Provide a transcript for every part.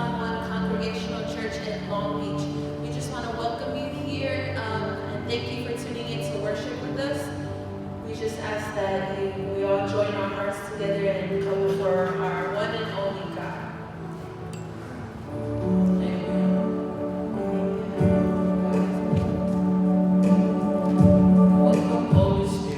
Samoan Congregational Church in Long Beach. We just want to welcome you here and thank you for tuning in to worship with us. We just ask that we all join our hearts together and come before our one and only God. Amen. Welcome, Holy Spirit.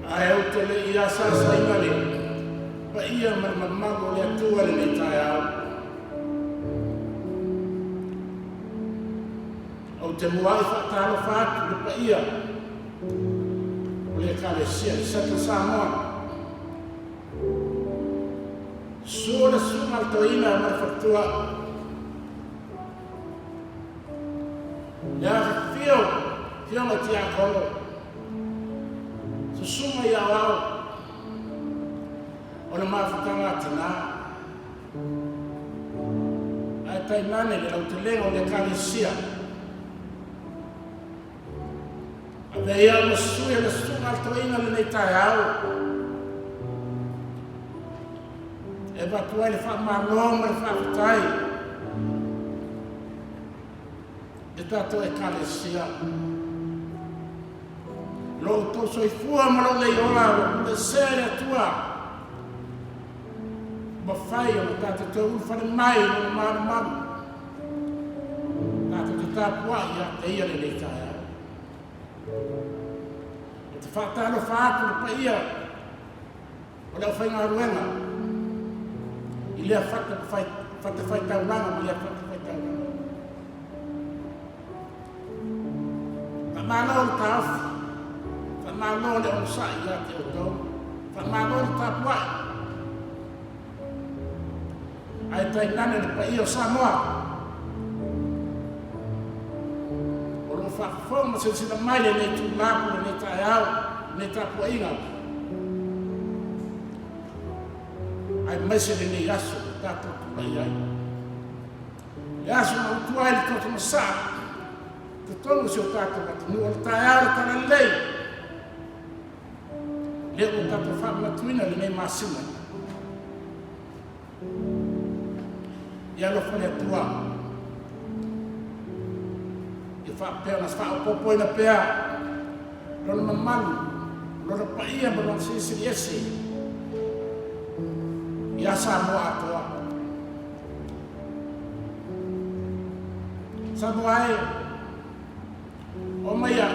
Ae ou te le i asaasaina le paia ma le mamalu o le Atua i lenei taeao, ou te muai faatalofa atu i le paia o le Ekalesia i Central Samoa. Suo le susuga a le toeaina ma le faletua. Le afifio afioga i tiakono, susuga i aoao o le mafutaga a tina, ae tainane le lautelega o le Ekalesia. Avea ia ma sui o le susuga a le toeaina lenei taeao e avatu ai le faamalo ma le faafetai i le tatou Ekalesia. Lo outou soifua ma lou nei ola ua pulesea e le Atua mafai ona tatou toe ulufale mai i lona malumalu. Tatou te tapuai ia te ia lenei taeao. Ou te faatalofa atu i le paia o le aufaigaluega i lea fatafaitaulaga ma lea fatafaitaulaga. Faamalo le taofi, faamalo le onosai ia te outou, faamalo le tapuai. Ae tainane le paia o Samoa o lo o faafofoga ma silasila mai lenei itula po o lenei taeao, lenei tapuaiga, aemaise lenei aso ua tatou tulai ai. Le aso na utu ai le toto masaa totonu o si o tatou atunuu, o le taeao o le Talalelei, lea ua tatou faamanatuina i lenei masina. Ia alofa le Atua ia faapea ona faaopoopoina pea Lona mamalu, Lona paia ma Lona Silisili Ese ia Samoa atoa. Samoa e, omaia,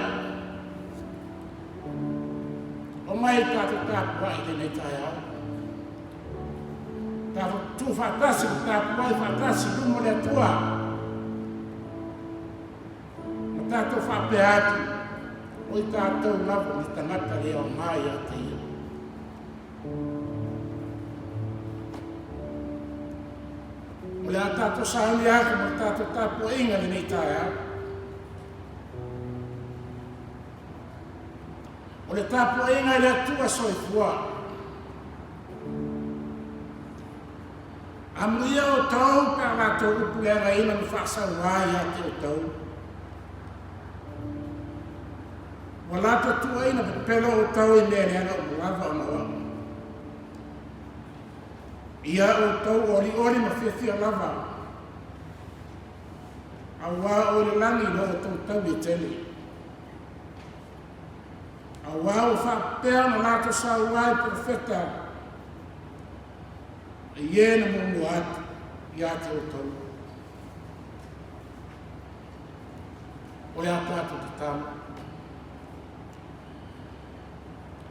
omai tatou tapuai i lenei taeao. Tatou tutu faatasi ma tapuai faatasi i luma o le Atua. Ma tatou faapea atu, o i tatou lava o ni tagata le aoga ia te Ia. O le a tatou sauni atu ma le tatou tapuaiga i lenei taeao. O le tapuaiga i le Atua soifua. Amuia outou pe a latou upu leagaina ma faasauā ia te outou. Ua latou tuuaina pepelo outou i mea leaga uma lava ona o au. Ia outou olioli ma fiafia lava, auā o i le lagi lo outou tauli e tele. Auā ua faapea ona latou sauā i perofeta i e na muamua atu ia te outou. O le a tatou tatalo.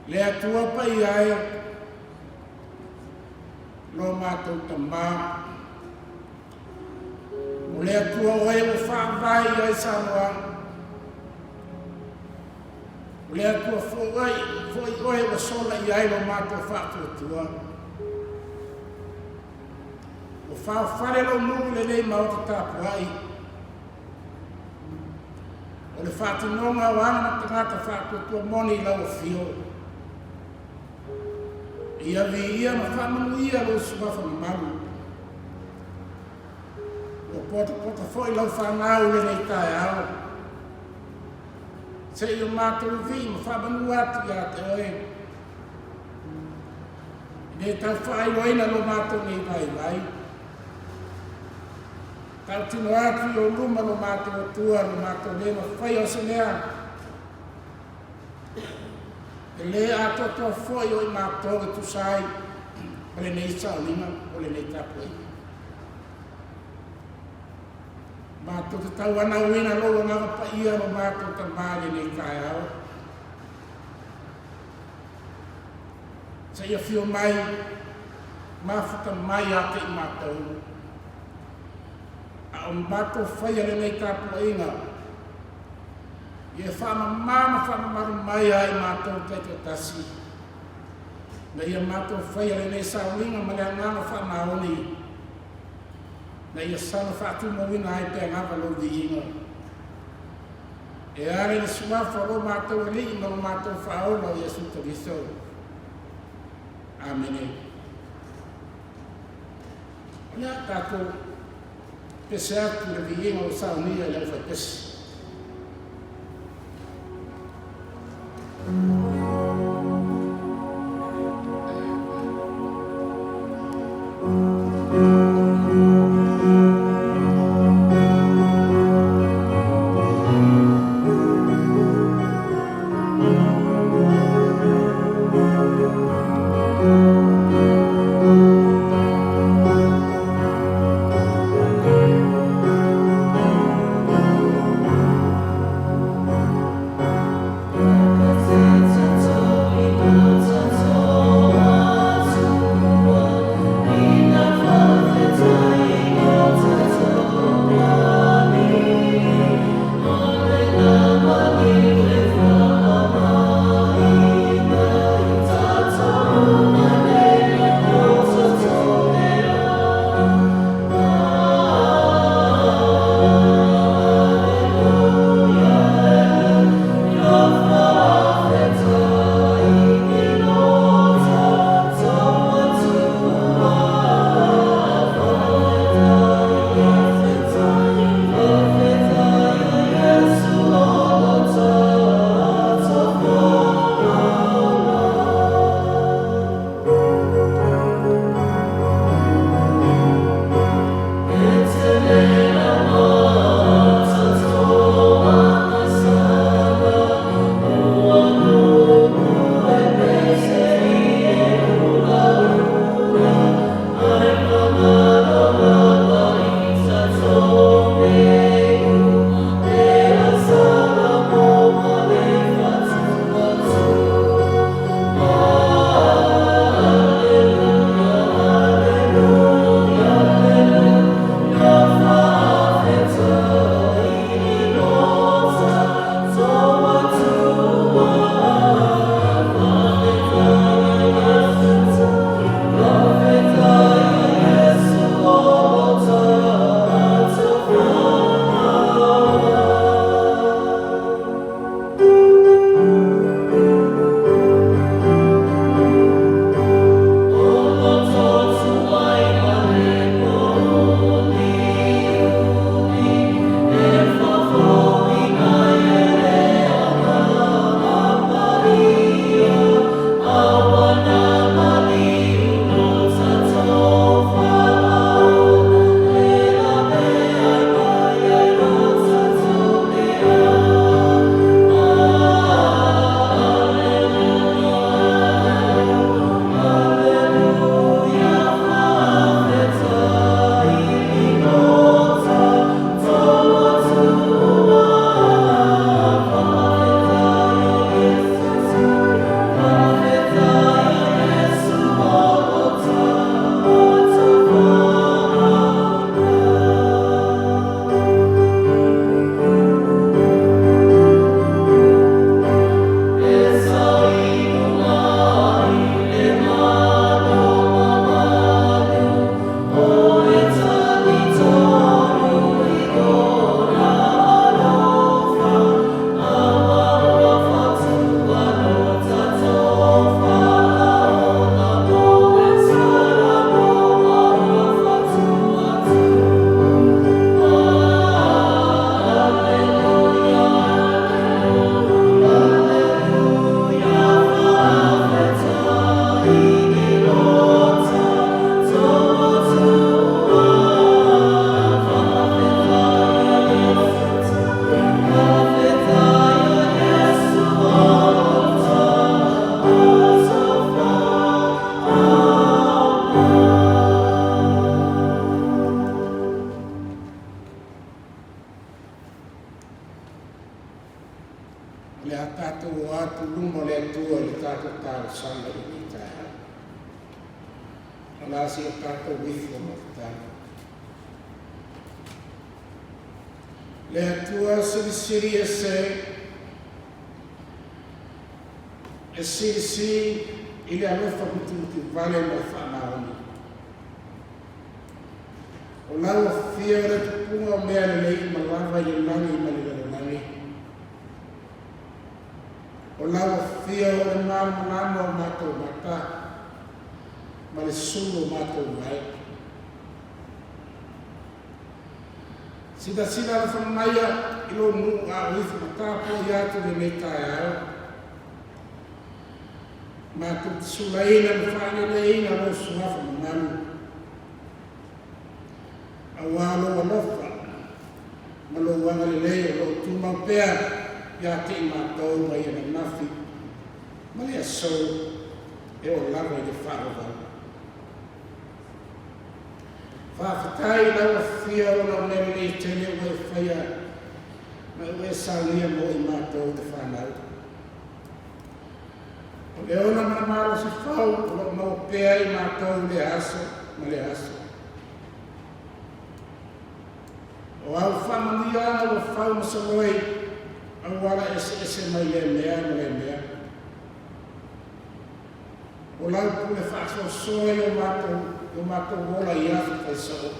Le Atua paia e, lo matou Tamā, O le Atua oe ua faavae i ai Samoa. O le Atua foi, foi oe ua sola i ai lo matou faatuatua. Ua faofale lou nuu i lenei maota tapuai. O le faatinoga o aga ma tagata faatuatua moni i lau afio. Ia viia ma faamanuia lou suafa mamalu. Ua potapota foi lau fanau i lenei taeao. Se i o matou vii ma faamanu atu ia te oe. E le tau faailoaina lo matou nei vaivai. Tautino atu i ou luma lo matou Atua, lo matou le mafaia o se mea. E le atoatoa foi o i matou e tusa ai ma lenei sauniga o lenei tapuaiga. Matou te tauanauina lou Agaga Paia lo matou Tama i lenei taeao. Seia afio mai, mafuta mai ia te i matou. A o matou faia lenei tapuaiga, ia faamama ma faamamalu mai ia i matou taitoatasi, na ia matou faia lenei sauniga ma le agaga faamaoni, na ia saga faatumauina ai pea lava lou viiga. E ala i le suafa o lo matou Alii ma lo matou Faaola o Iesu Keriso. Amene. O le a tatou pese atu i le viiga ua saunia e le aufaipese. O le a tatou o atu i luma o le Atua i le tatou talosaga i lenei taeao. O le a se i tatou ifo ma tatalo. Le Atua silisili ese e silisili i le alofa mutimutivale ma le faamaoni. O lau afio o le tupuga o mea lelei uma lava i le lagi ma le lalolagi. O lau afio o le malamalama o matou mata ma le sulu o matou vae. Silasila alofa maia i lou nuu a o ifo ma tapuai atu i lenei taeao. Matou te sulaina ma faaleleina lou suafa mamalu. Auā lou alofa ma lou agalelei o lo o tumau pea ia te i matou mai ananafi ma le aso e oo lava i le faavavau. Faafetai i lau Afia ona o mea lelei tele ua e faia ma ua e saunia mo i matou le fanau. O le ola ma le malosi fou o lo o maua pea i matou i lea aso ma lea aso. O au faamanuiaga ua fau ma soloi auala eseese mai lea mea ma lea mea. O lau pule faasoasoa i o matou, i o matou ola i aso faisoo.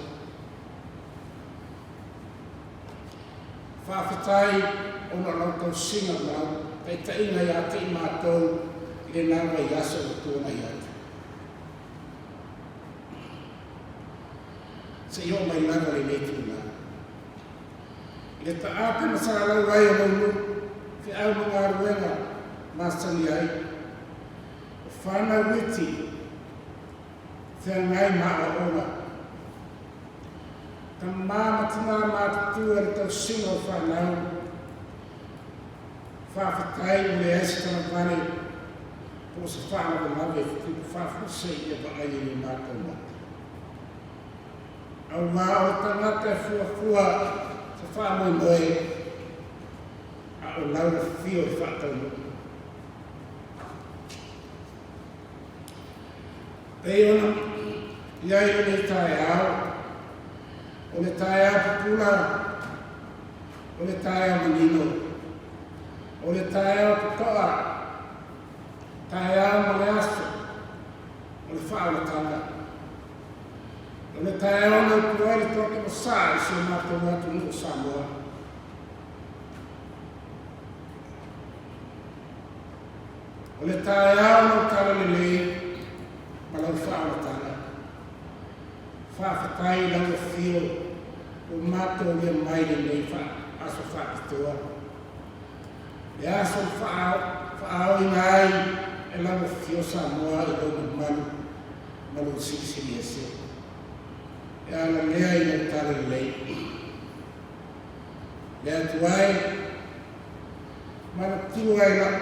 Faafetai ona o lau tausiga ma lau taitaiga ia te i matou i lena vaiaso ua tuanai atu. Se i oo mai lava lenei itula. I le taape ma salalau ai o lou nuu, feau ma galuega masani ai, o fanau iti, feagai ma aoaoga. Tama ma tina matutua i le tausiga o fanau. Faafetai ua leai se talavale po o se faalavelave e tutupu faafuasei ia vaai i o matou mata. Auā o le tagata e fuafua se faamoemoe, a o lau afio e faataunuu. Pei ona i ai lenei taeao, o le taeao pupula, o le taeao manino, o le taeao totoa, taeao ma le aso, o le faaolataga. O le taeao na upu ai le toto masaa i si o matou atunuu o Samoa. O le taeao lau talalelei ma lau faaolataga. Faafetai i lau afio ua matou aulia mai lenei aso faapitoa. Le aso na faaoina ai e lau afio Samoa i lou mamalu ma lou silisili ese. E ala lea i lau talalelei. Le Atua e, manatua e lau,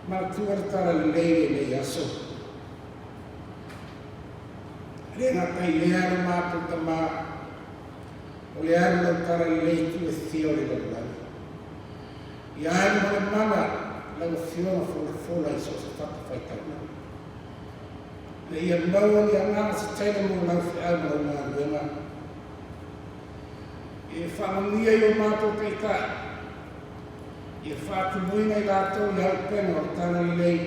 manatua le talalelei i lenei aso. E le gata i lea lo matou tama, o le alu lau talalelei i itu e fia o le lalolagi. Ia alu ma le mana lau Afioga folafola i so o se fatafaitaulaga. Ina ia maua ni agaga se tele mo lau feau ma lau galuega. Ia faamanuia i o matou taitai, ia faatumuina i latou i auupega o le talalelei,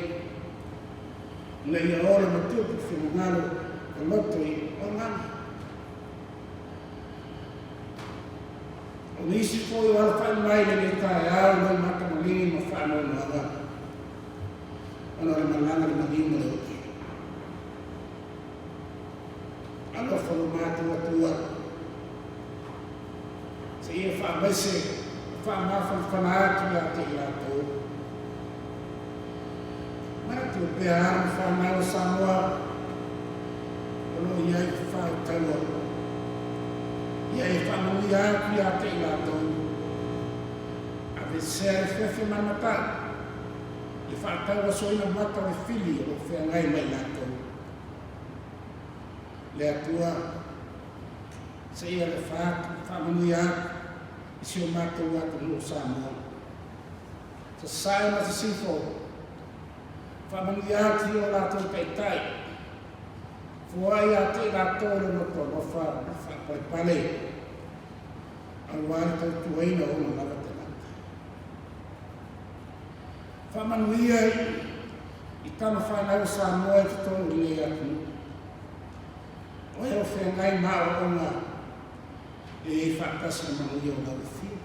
ina ia ola ma tupu finagalo o loto i o agaga. O nisi foi o alafai mai lenei taeao i lou matamaligi ma faanoanoaga, ona o le malaga le maliu ma le oti. Alofa lo matou Atua, seia faamaise ma faamafanafana atu ia te i latou. Manatua pea alo ma fanau a Samoa o lo o i ai fafautaua, ia e faamanuia atu ia te i latou. Aveesea le fefe ma le matau, le faatauasoina mata o le fili o lo o feagai ma i latou. Le Atua, seia alofa atu, faamanuia atu i si o matou atunuu o Samoa. Sasae ma Sisifo, faamanuia atu i o latou taitai, foai ia te i latou le loto alofa ma faapalepale, aua le tautuaina o ona lava tagata. Faamanuia i tama fanau a Samoa i totonu o lenei atunuu, o e o feagai ma aoaoga e i ai faatasi le manuia o lau afio.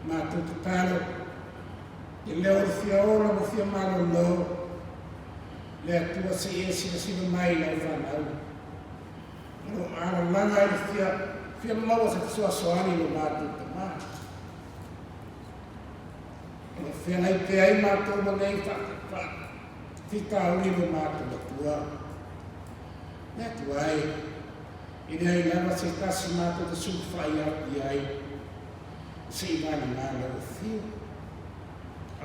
Matou tatalo, e leo o le fia ola ma fia malolo, le Atua se i e silasila mai i lau fanau. O lo o alalaga i le fia, fia maua se fesoasoani i lo matou tamā. O lo o feagai pea ai matou ma nei faafitauli i lo matou Atua. Le Atua e, e leai lava se tasi matou te sulufai atu i ai, se i vagana lau afio.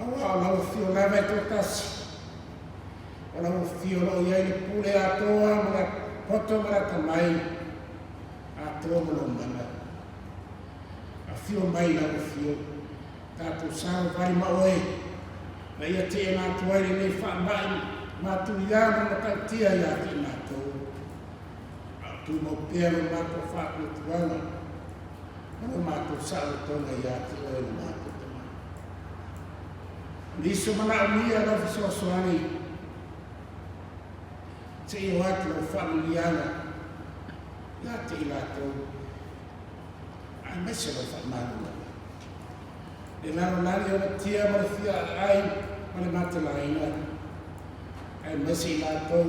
Aua o lau afio lava e toatasi, o lau afio o lo o i ai le pule atoa ma le poto ma le atamai, atoa ma lou mana. Afio mai lau afio, tatou savavali ma oe, na ia teena atu ai lenei faamai matuia ma matautia ia te i matou. A o tumau pea lo matou faatuatuaga ma lo matou saolotoga ia te oe lo matou Tama. O nisi o manaomia lau fesoasoani, se i o atu lau faamanuiaga ia te i latou, aemaise lau faamalologa. Le lalolagi o tia ma le fia aai ma le matelaina, aemaise i latou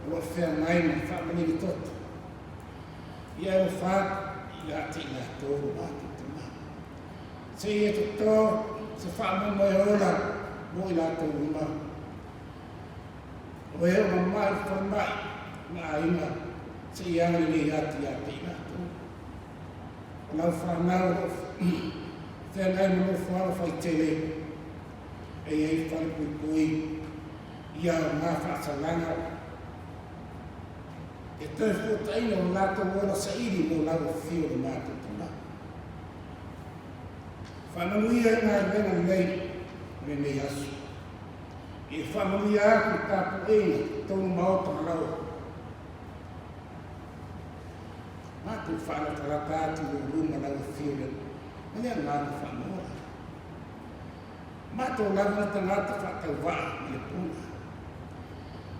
o lo o feagai ma le faamaligi toto. Ia alofa atu ia te i latou lo matou Tama. Se i e toto se faamoemoe ola mo i latou uma. O e o mamai falemai ma aiga se i agalelei atu ia te i latou. O lau fanau o lo o feagai ma nofoaga faitele e i ai falepuipui ia aoga faasalaga e toe fuataina o latou ola saili mo lau afio le matou Tama. Faamanuia i galuega lelei o lenei aso. Ia faamanuia atu i tapuaiga totonu maota ma lau matou faalatalata atu i lou luma lau afio le ma le agaga faamaola. Matou lava na tagata faatauvaa ma le puna.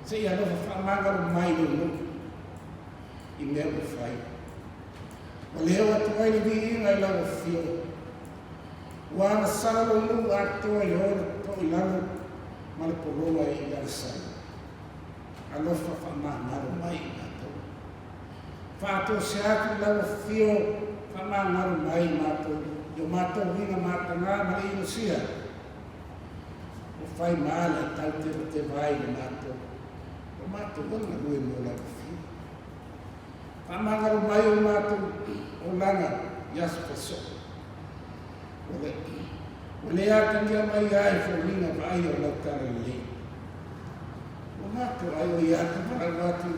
Se i alofa faamagalo mai lou nuu i mea ua fai. Ua leo atu ai le viiga i lau afio. Ua agasala lou nuu atoa i le ola too i lalo ma le poloa i Alesana. Alofa faamagalo mai i matou. Faatoese atu i lau afio faamagalo mai i matou i o matou uiga matagā ma le inosia. Ua fai ma ala e tau tevateva ai le matou, o matou e galue mo lau afio. Faamagalo mai o matou olaga i aso faisoo. Ua ua le atagia mai ai foliga vaaia o lau talalelei. Ua matou ai o ia atu valaau atu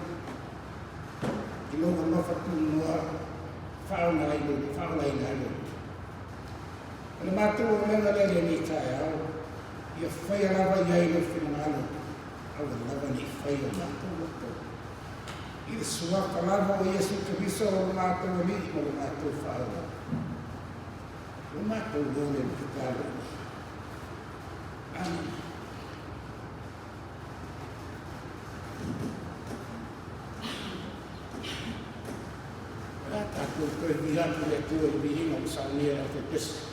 i lou alofa tunoa faaola ai lou faaolaina ai lou. O le matou olaga lea i lenei taeao, ia faia lava i ai lou finagalo, aua lava ne i faia o matou loto. I le suafa lava o Iesu Keriso o lo matou Alii ma lo matou Faaola. Ua matou lole ma tatalo i ai. Amene. O le a tatou toe viiga atu i le Atua i le viiga ua saunia e le aufaipesu.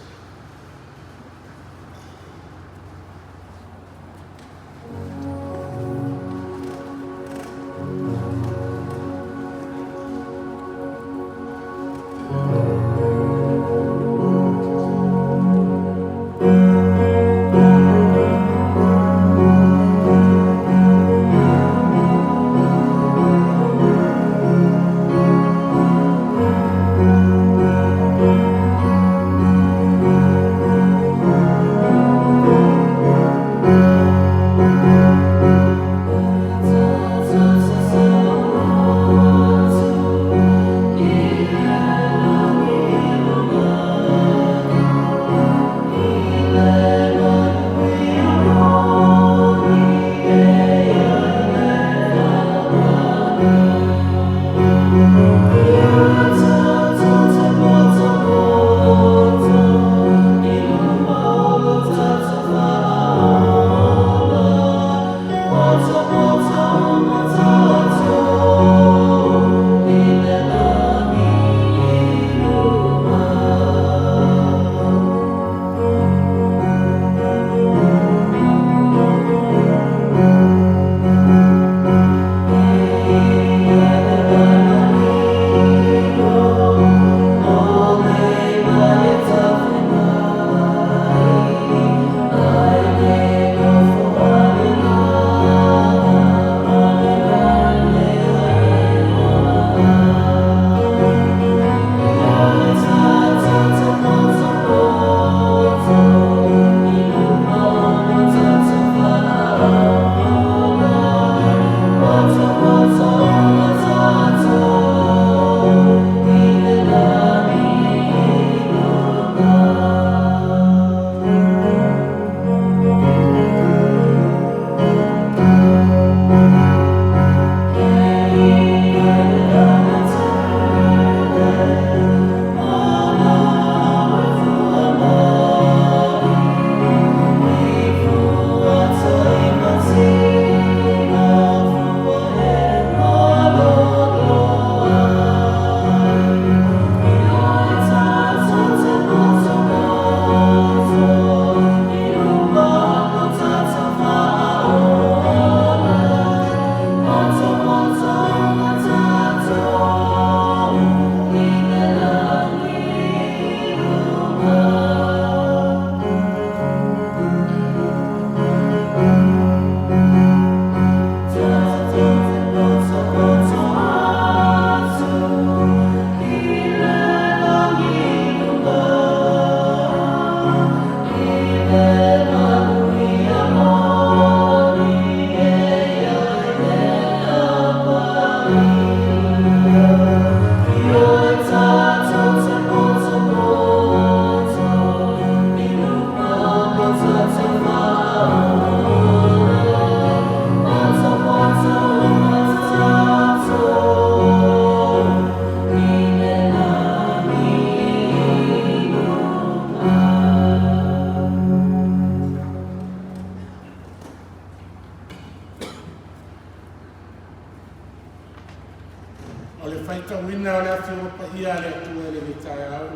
Paia a le Atua i lenei taeao.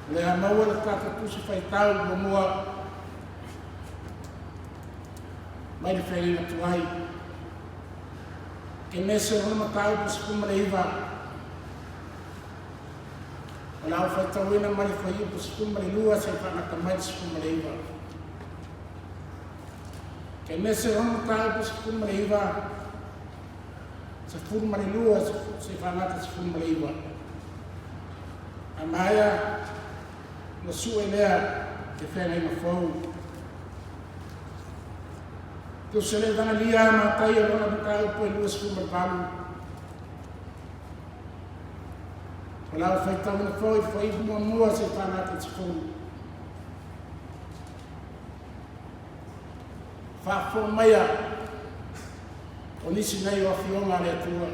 O le a maua le tatou tusi faitau muamua mai le feagaiga tuai. Kenese o lona mataupu 19. O le a ou faitauina mai le fuaiupu 12 seia faagata mai le 19. Kenese o lona mataupu 19, 12 seia faagata 19. A maea ona sue lea le feagaiga fou. Tusi o le Evagelia a Mataio lona mataupu e 28. O le a ou faitauina foi le fuaiupu muamua seia faagata i le 10. Faafofoga maia o nisi nei o afioga a le Atua.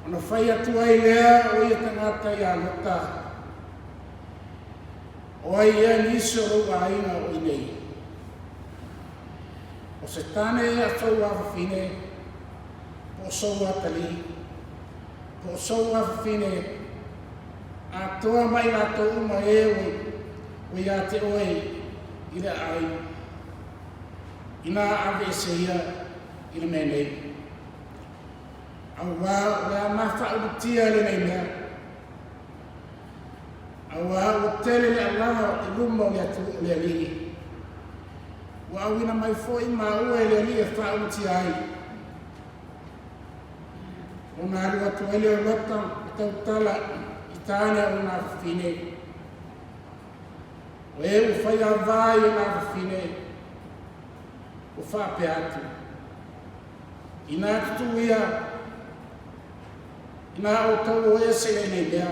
Ona fai atu ai lea o ia tagata iā Lota, O ai ea nisi o lou aiga o i nei? O se tane ea sou afafine, po o sou atalii, po o sou afafine, atoa ma i latou uma e ua ia te oe i le aai, inā aveese ia i le mea nei. Auā o le a mafaaumatia lenei mea, Auā ua tele le alaga i luma o le atunuu o le Alii, ua auina mai foi maua e le Alii e faaulutia ai. Ona alu atu ai lea o Lota ma tautala i tane a ona afafine, o e ua fai avā i ona afafine, ua faapea atu, Inā tutū ia, Inā outou o ese i lenei mea,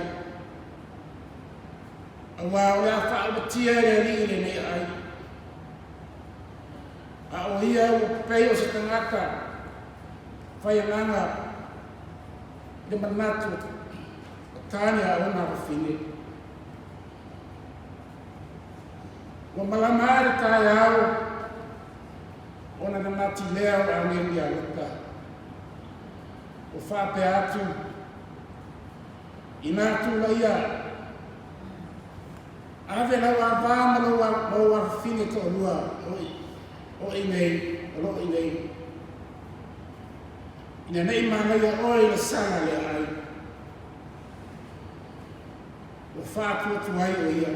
auā o le a faaulutia e le Alii lenei aai. A o ia ua pei o se tagata fai agaga i le manatu o tane a ona afafine. Ua malama ae le taeao ona nanati lea o agelu iā Lota. Ua faapea atu, Inā tulaia, ave lau avā ma lou afafine toalua o i nei, o lo o i nei, ina ne i manaia oe i le sala le aai. Ua faatuatua ai o ia.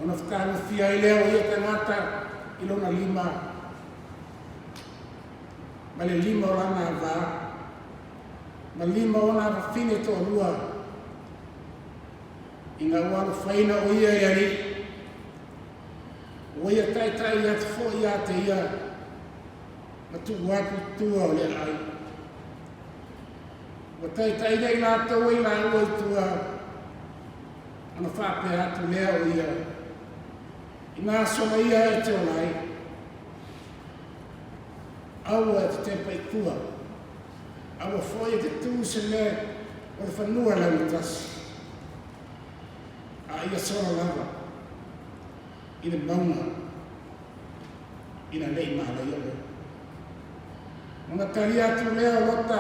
Ona fetagofia ai lea o ia tagata i lona lima ma le lima o lana avā, ma lima o ona afafine toalua, ina ua alofaina o ia e le Alii, ua ia taitai atu foi ia te ia, ma tuu atu i tua o le aai. Ua taitaiina i latou e i laua i tua, ona faapea atu lea o ia, Inā sola ia e te ola ai. Aua e te tepa i tua. Aua foi e te tū se mea o le fanua laugatasia. A ia sola lava i le mauga ina ne i manaia oe. Ona tali atu lea o Lota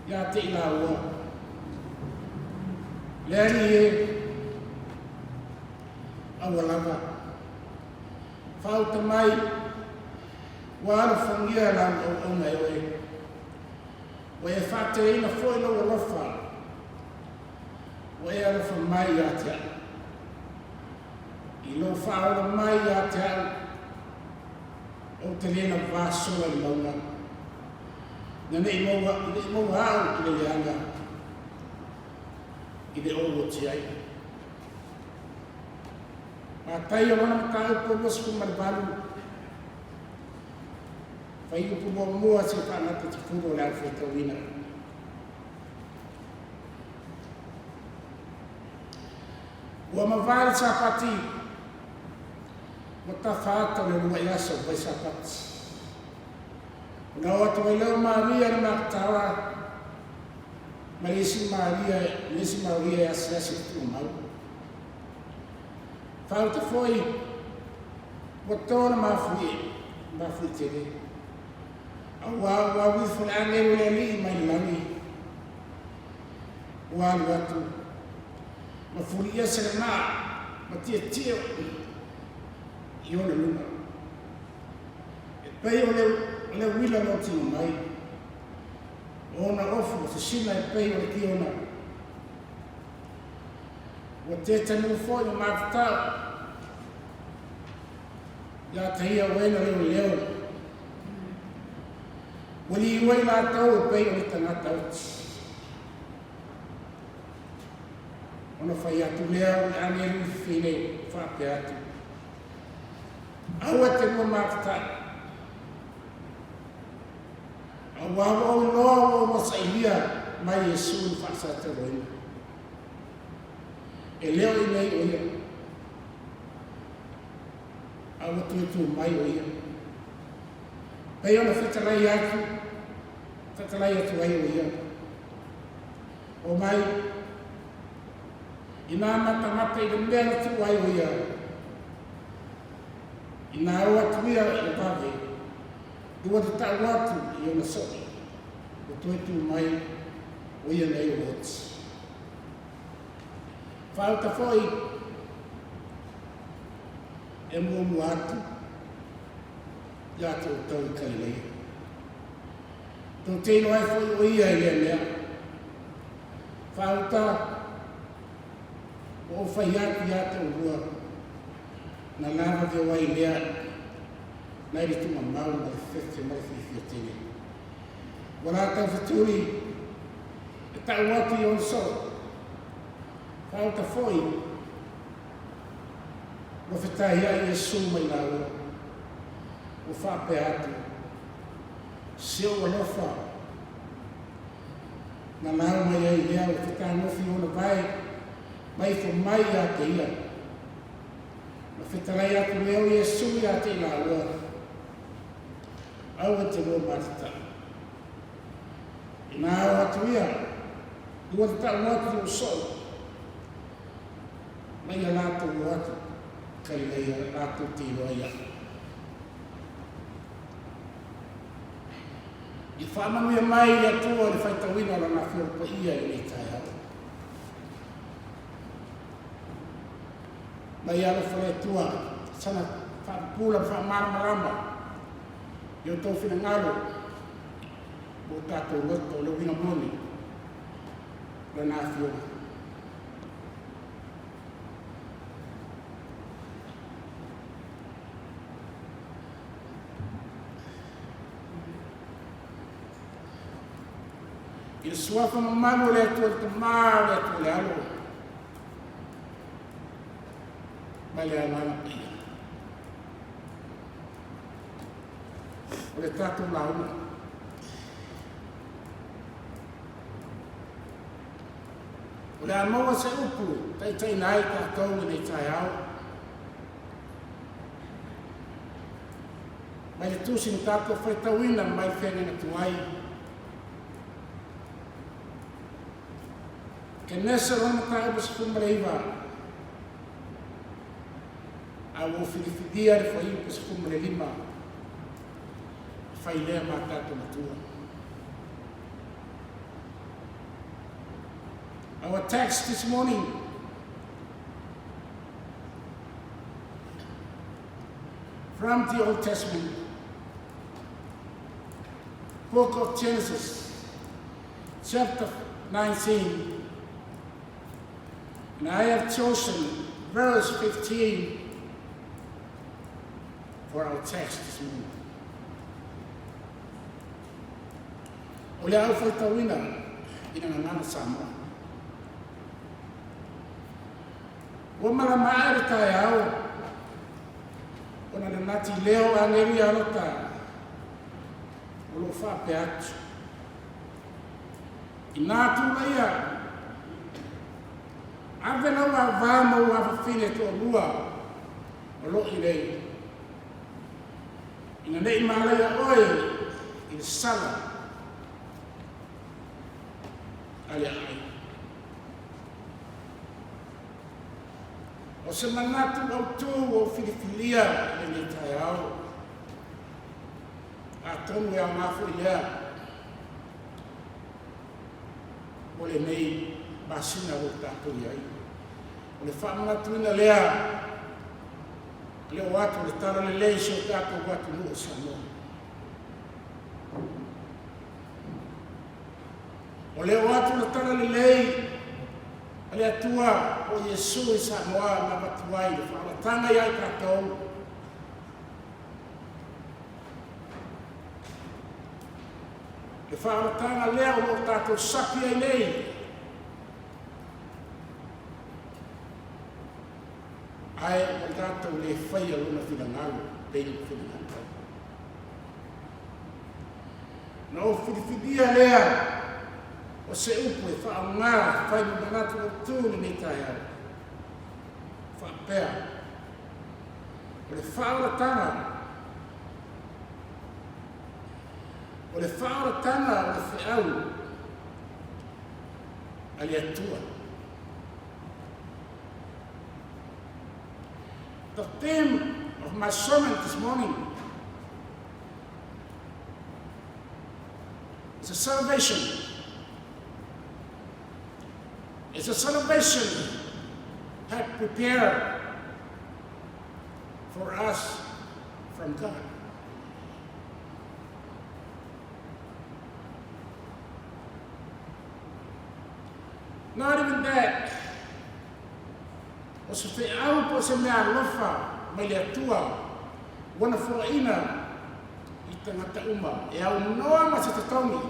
ia te i lāua, Le Alii e, aua lava. Faauta mai, ua alofagia lau auauna e oe. Ua e faateleina foi lou alofa, ua e alofa mai ia te au. I lou faaola mai ia te au, ou te le lavā sola i le mauga, ina ne i maua, ne i maua au i le leaga i le ou oti ai. Mataio lona mataupu e 28, fuaiupu muamua seia faagata i 10 o le au faitauina. Ua mavae le Sapati, ua tafa ata o le uluai aso o le Vaisapati. Ona o atu ai lea o Maria le Makatala ma le isi Maria, le isi Maria e asiasi i le tuumau. Faauta foi, ua to le mafuie. Mafuie tele. Auā ua alu ifo le agelu o le Alii mai le lagi, ua alu atu, ma fuliese le maa ma tietie i ona luga. E pei o le, o le uila na tino mai, o ona ofu o sisina e pei o le kiona. Ua tetanu foi ma matatau, ia te ia o e na leoleo. Ua liu ai latou e pei o le tagata oti. Ona fai atu lea o le agelu i fafine faapea atu, Aua e te lua matatai, auā ua ou iloa ua oulua sailia mai Iesu na faasaatauaina. E le o i inei o ia, a ua toe tu mai o ia. Pei ona fetalai atu, fetalai atu ai o ia. O mai, inā matamata i le mea na tuu ai o ia, inā o atu ia i le vave, lua te ta'u atu i ona so'i, ua toe tu mai o ia nei o oti. Faauta foi e muamua atu ia te outou i Kalileia. Tou te iloa ai foi o ia i lea mea. Faauta ua ou fai atu ia te oulua, na lavaveo ai lea nai le tuugamau ma le fefe ma le fiafia tele. Ua latou fetuli e ta'u atu i ona soo. Faauta foi ua fetahia'i Iesu mai laua, ua faapea atu, Si ou alofa, na lau mai ai lea ua fetanofi i ona vae ma ifo mai ia te ia. Na fetalai atu lea o Iesu ia te i laua, Aua e te lua matatai. Ina ao atu ia, ua te ta'u atu i ou soo, ma ia latou o atu Kalileia latou te iloa iaʻu. Ia faamanuia mai le Atua i le faitauina o Lana Afioga Paia i lenei taeao. Ma ia alofa le Atua sana faapupula ma faamalamalama i outou finagalo ma o tatou loto o le uiga moni o Lana Afioga. I le suafa mamalu o le Atua le Tamā, o le Atua le Alo, ma le Agaga Paia. O le tatou lauga. O le a maua se upu taitaiina ai tatou i lenei taeao. Mai le tusi na tatou faitauina mai le feagaiga tuai. Kenese lona mataupu 19, a ua filifilia le fuaiupu 15 e fai lea ma tatou matua. Our text this morning from the Old Testament, book of Genesis, chapter 19. And I have chosen verse 15 for our text this morning. O le a ou faitauina i le gagana Samoa. Ua malama ae le taeao, ona nanati lea o agelu ia Lota, o lo o faapea atu. Inā tulaia, ave lau auvā ma ou afafine e toalua o lo o i nei, ina ne i malaia oe i le sala a le aai. O se manatu autū ua ou filifilia i lenei taeao. Atonu e aoga foi lea mo lenei masina o lo o tatou i ai. O le faamanatuina lea le oo atu o le talalelei i si o tatou atunuu o Samoa. O le oo atu o le talalelei a le Atua o Iesu i Samoa na avatu ai le faaolataga ia i tatou. Le faaolataga lea o lo o tatou sapi ai nei. Ae ua tatou le faia lona finagalo pei ona finagalo. Na ou filifilia lea o se upu e faaaoga e fai ma manatu autu i lenei taeao. Faapea, o le faaolataga, o le faaolataga o le feau a le Atua. The theme of my sermon this morning is a salvation. It's a salvation had prepared for us from God. Not even that. O se feau po o se meaalofa mai le Atua ua na foaina i tagata uma e aunoa ma se totogi.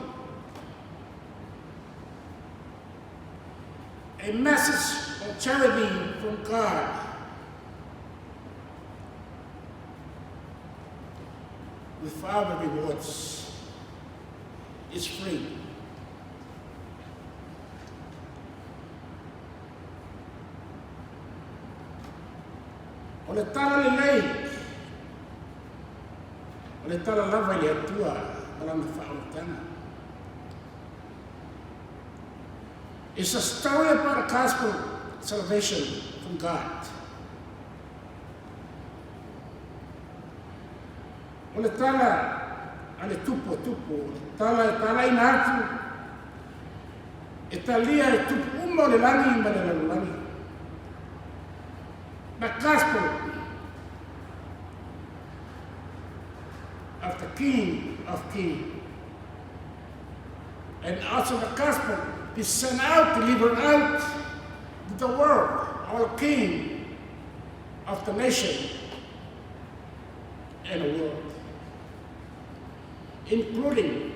A message of charity from God without rewards is free. O le tala lelei, o le tala lava i le Atua ma lana faaolataga. It's a story about a gospel salvation from God. O le tala a le tupu e tupu, o le tala e talaina atu, e talia e tupu uma o le lagi ma le lalolagi. The gospel of the King of Kings. And also the gospel is sent out, delivered out to the world, our King of the nation and the world, including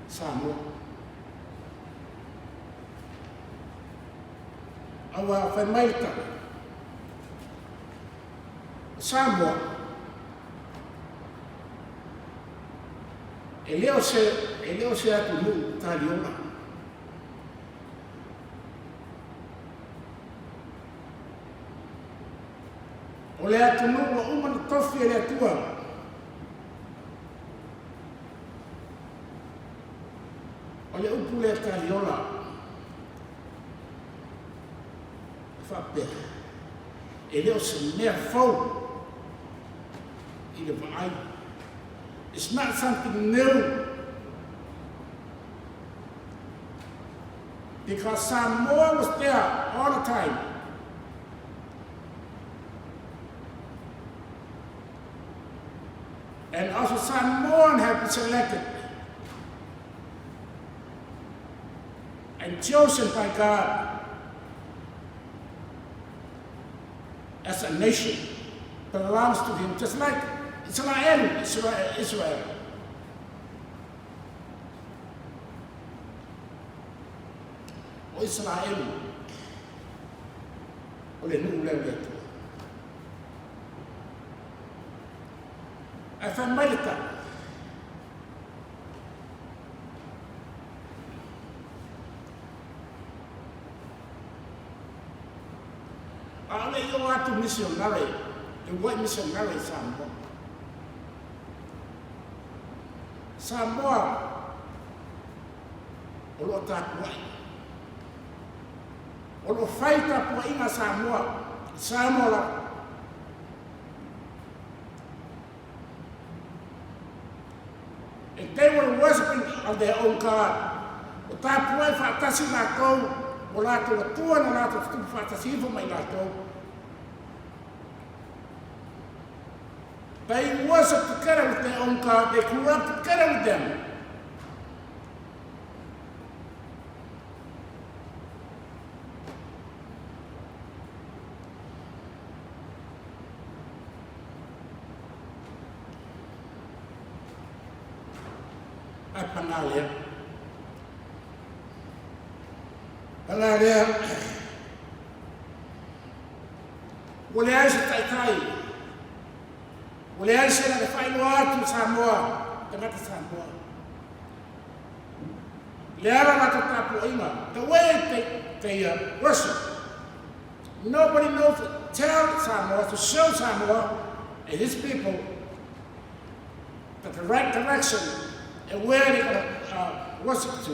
Samoa. Aua fai mai le tala, o Samoa, e le o se, e le o se atunuu taliola. O le atunuu ua uma ona tofi e le Atua. O le upu lea taliola e faapea, e le o se mea fou i le vaai. It's not something new. Because Samoa was there all the time. And also Samoan have been selected and chosen by God as a nation belongs to him, just like Israel, Israel, Israel. O Israel, o le nuu lea o le Atua. Ae fai mai le tala, ʻaʻole i o atu misionare, le uluai misionare i Samoa. Samoa o lo o tapuai. O lo o fai tapuaiga a Samoa i Samoa lava. of their own God. Ua tapuai faatasi latou ma o latou atua na latou tutupu faatasi ifo ma i latou. They worship together with their own God. They grew up together with them. Ae paga lea. Paga lea. Ua leai se taitai. Ua leai se na faailoa atu i Samoa, tagata Samoa. Le ala latou tapuaiga, the way they worship. Nobody knows to tell Samoa, to show Samoa and his people that the right direction and where they're going to worship to.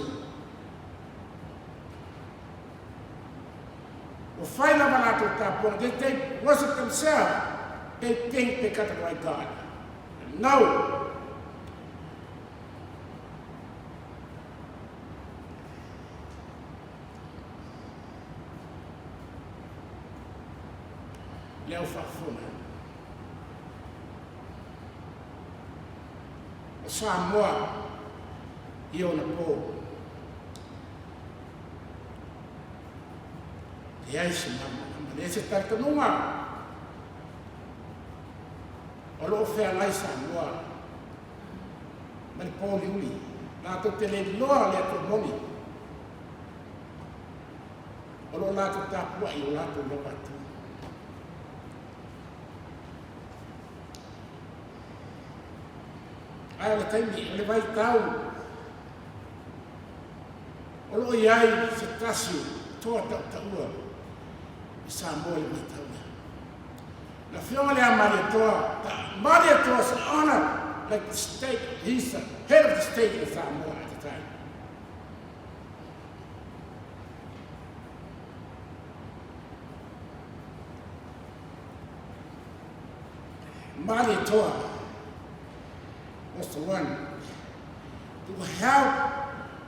Ua fai lava latou tapuaga, they worship themselves, they think they got the right God. No! Le au faafofoga. O Samoa i ona po. Leai se malamalama, leai se talitonuga o lo o feagai Samoa ma le pōuliuli, latou te le iloa le Atua moni, o lo o latou tapuai i o latou lava Atua. Ae o le taimi, o le vaitau, o lo o i ai se tasi toa tautaua i Samoa i le vaitau lea. Le afioga lea Malietoa, Malietoa is honored like the state, he's the head of the state in Samoa at the time. Malietoa was the one to help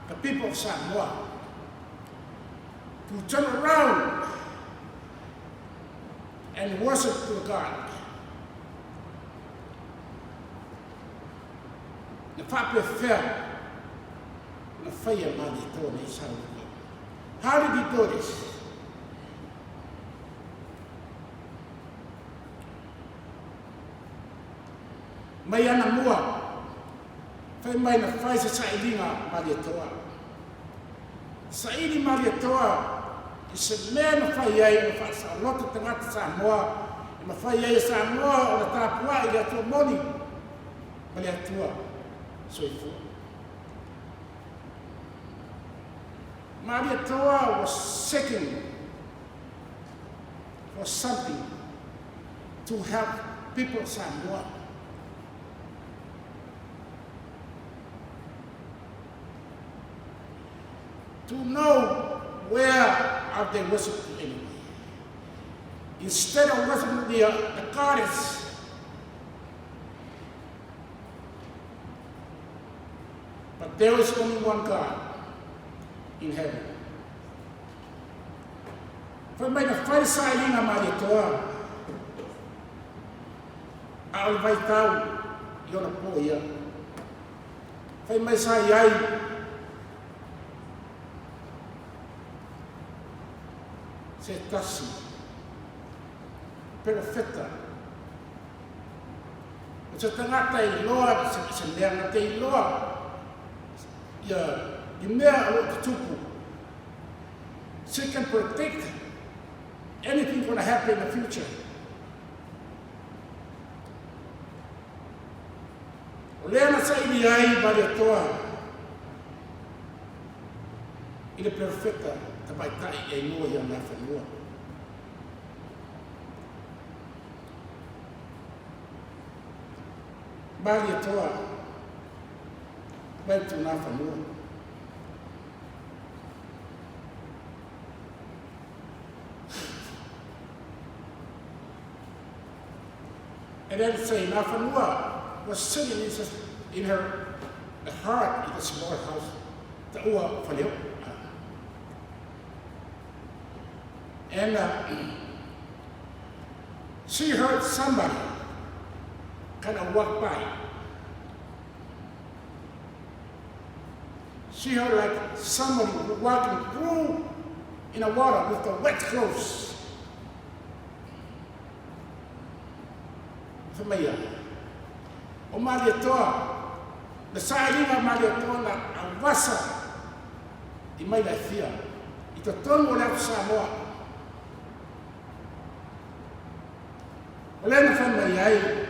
the people of Samoa to turn around and worship to God. Na faapefea ona faia Malietoa nei saunoaga? How did he do this? Mai anamua, fai mai na fai se sailiga Malietoa. Saili Malietoa i se mea na fai ai ona faasaoloto tagata Samoa e mafai ai e Samoa ona tapuai i le Atua moni ma le Atua soifua. Malietoa was seeking for something to help people of Samoa. To know where are they worshiping anyway. Instead of worshiping the goddess, but there is only one God in heaven. Fai mai na fai le sailiga Malietoa, a o le vaitau i ona po ia. Fai mai sa i ai se tasi perofeta o se tagata i loa se mea na te iloa ia i mea o lo o tutupu. She can predict anything gonna happen in the future. O lea na saili ai Malietoa i le perofeta tamaitai e igoa ia Nafanua. Malietoa went to Nafanua. And then say, Nafanua was sitting in her The heart is a small house, taua o faleo'o. And she heard somebody kind of walk by. She heard like somebody walking through in the water with the wet clothes. Fai mai ia, o Malietoa, le sailiga a Malietoa na avasa i mai Laifia, i totonu o le atu Samoa. O lea na fai mai ai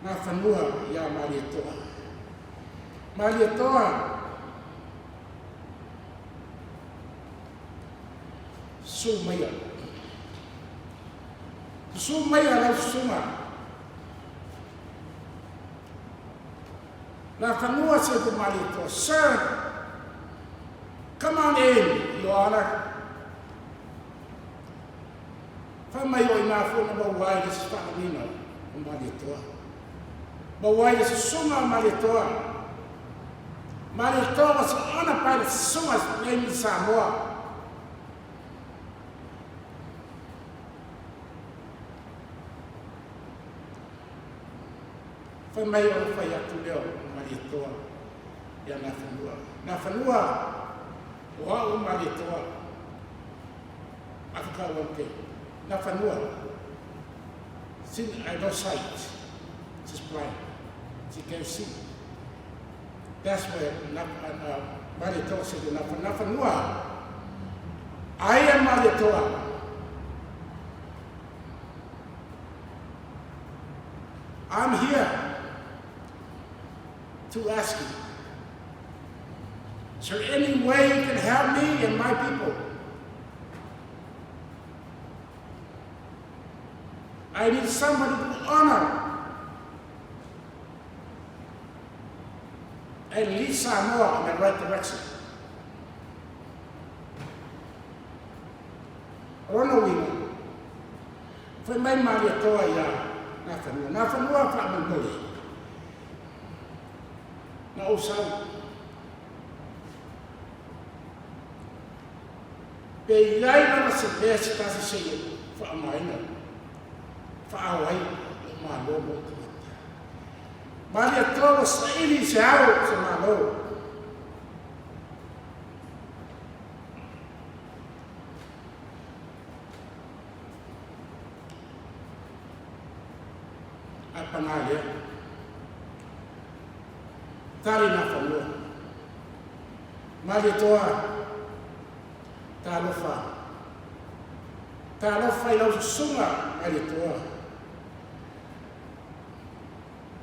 Nafanua iā Malietoa. Malietoa, susu maia. Susu maia lau susuga. Nafanua said to Malietoa, Sir, come on in, Your Honor. Fai mai o i nā foi na maua ai le faaalagina o Malietoa. Maua ai le susuga o Malietoa. Malietoa was honored by the susuga named Samoa. Fai mai o le fai atu lea o Malietoa ia Nafanua. Nafanua, o au o Malietoa. Africa one day. Nafanua. Since I lost sight. She's blind. She can't see. That's where Malietoa said to Nafanua, I am Malietoa. I'm here to ask you, is there any way you can help me and my people? I need somebody to honor and lead Samoa in the right direction. O lona uiga, fai mai Malietoa iā Nafanua. Nafanua faamolemole. Na ou sau. Pe i ai lava se mea se tasi se i faaaogaina, faaao ai lou Malo ma ou tagata. Malietoa ua saili i se ao o se Malo. Ae paga lea. Tali Nafanua. Malietoa, talofa. Talofa i lau susuga, Malietoa.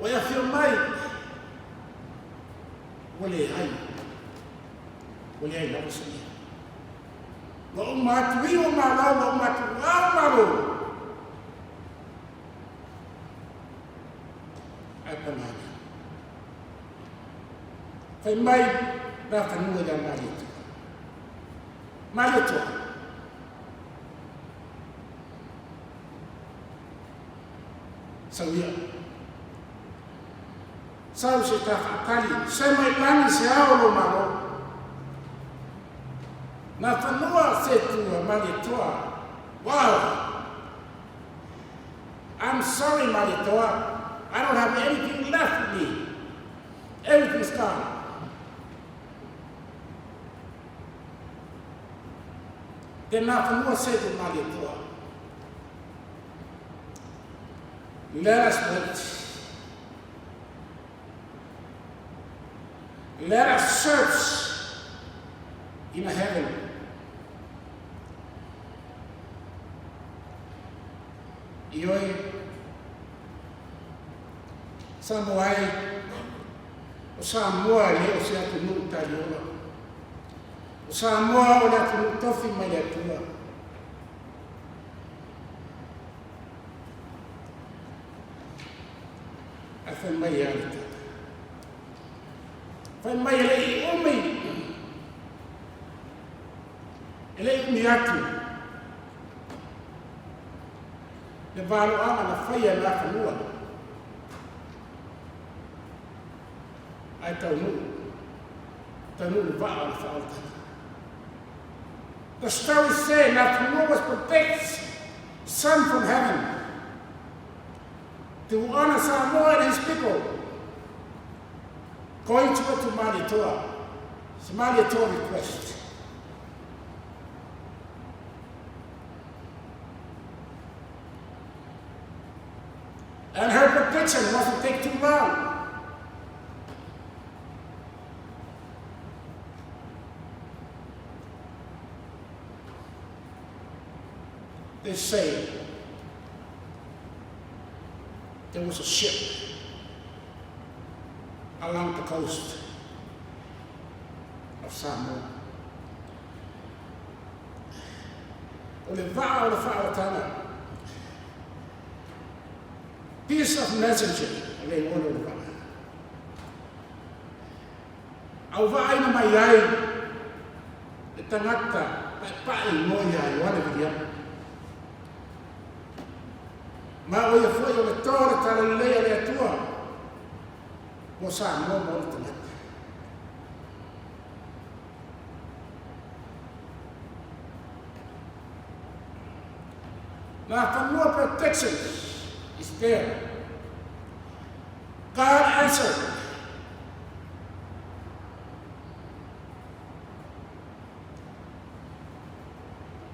Ua e afio mai, ua leai. Ua leai lava se mea. Ua uma atu iu o Malo, ua uma atu ao Malo. Ae paga lea. Fai mai Nafanua ia Malietoa. Malietoa. Sau ia. Sau se ta faatali, se mai lagi se ao lo malo. Nafanua se tua Malietoa. Wow! I'm sorry, Malietoa. I don't have anything left with me. Everything's gone. Then Nafanua said to Malietoa, Let us wait. Let us search in the heaven. Ioe, Samoa e, o Samoa e le o se atunuu taliola. O Samoa o le atunuu tofi mai le Atua. Ae fai mai e a le tala. Fai mai e le i umi. E le i umi atu. Le valoaga na faia e Nafanua. Ae taunuu, taunuu le vaa o le faaolataga. The story say Nafanua was protect son from heaven to honor Samoa and his people going to to Malietoa. It's Malietoa request. And her protection wasn't take too long. They say there was a ship along the coast of Samoa. O le vaa o le faaolataga. Peace of Messenger, o le igoa o le vaa. Au vaaina mai ai le tagata paepae igoa ia Ioane Viliamu. Ma o ia foi o le to o le talalelei a le Atua mo Samoa ma ona tagata. Nafanua protection is there. God answered.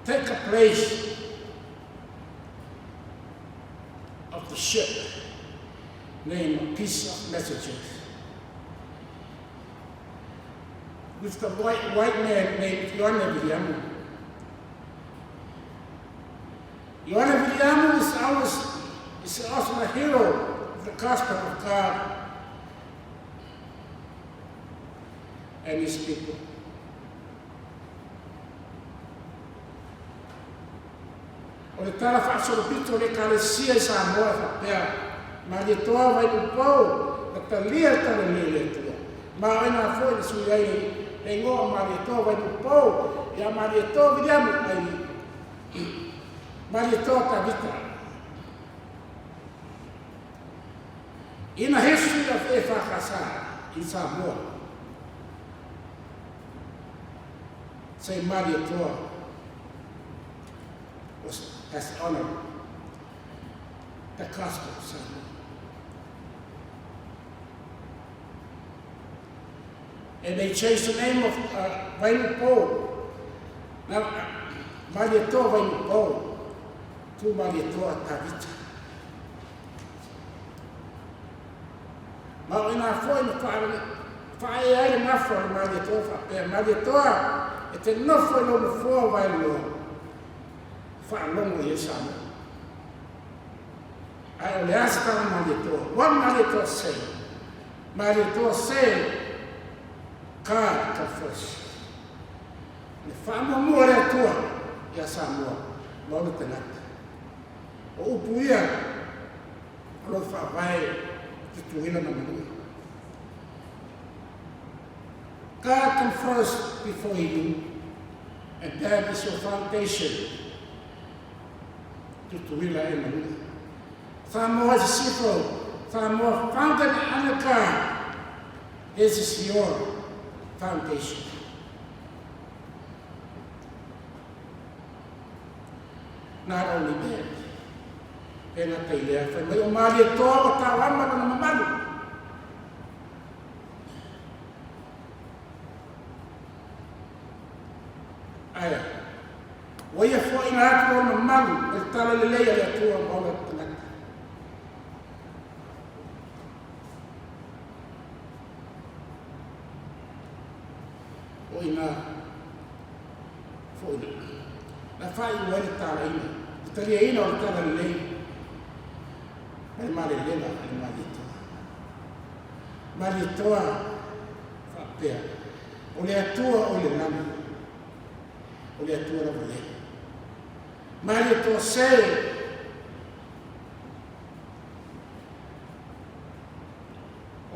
Take a place of the ship named Peace of Messages with the white, white man named Ioane Viliamu. Ioane Viliamu is, always, is also a hero of the gospel of God and his people. O le tala faasolopito o le Ekalesia i Samoa e faapea, Malietoa Vailuupou na talia le talalelei e le Atua. Ma o ina foi na sui ai le igoa o Malietoa Vailuupou ia Malietoa Viliamu mai Malietoa Tavita. In a history of EFKS in Samoa, say Malietoa was, has honored the gospel of Samoa. And they changed the name of Vailuupou. Now, Malietoa Vailuupou to Malietoa Tavita. Ma o ina foi na whae ai le gafa o le Malietoa faapea, Malietoa e te nofo i lou nofoa waeloa, faalogo i ai Samoa. Ae o le a se tala Malietoa? What Malietoa say? Malietoa say, God come first. Le faamuamua le Atua ia Samoa ma ona tagata. O upu ia o lo faavae Tutuila ma Manua. God come first before you, and that is your foundation. Tutuila e Manua. Samoa is a seafood. Samoa founded on God. This is your foundation. Not only that, e gata i lea, fai mai o Malietoa ua tauama lona mamalu. Ae, ua ia foaiina atu lona mamalu ma le talalelei a le Atua ma ona tagata. O ina foi na faaiu ai le talaina, le taliaina o le talalelei ma le malelega a le Malietoa. Malietoa faapea, o le Atua o i le lagi, o le Atua lava lea. Malietoa se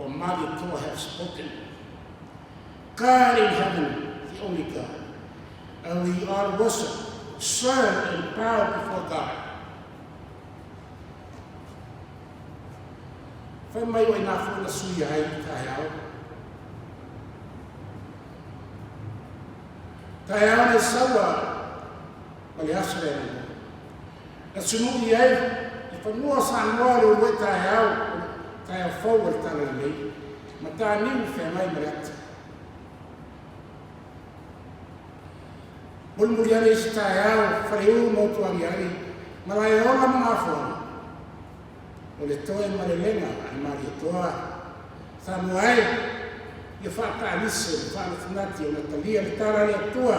or Malietoa have spoken. God in heaven, the only God. And we ought to worship, serve, and bow before God. Fai mai o ina foi na sui ai taeao. Taeao le saua ma le aso le ananei. Na sunui ai i fanua o Samoa le uluai taeao o le taeao fou o le Talalelei, mataniu feagai ma le ata. Mulimuli ane isi taeao, Faleu ma Utuagiagi, Malaeola ma Gafoaga, o le toe malelega a le Malietoa, Samoa e, ia faataalise le faanatinati ona talia le tala a le Atua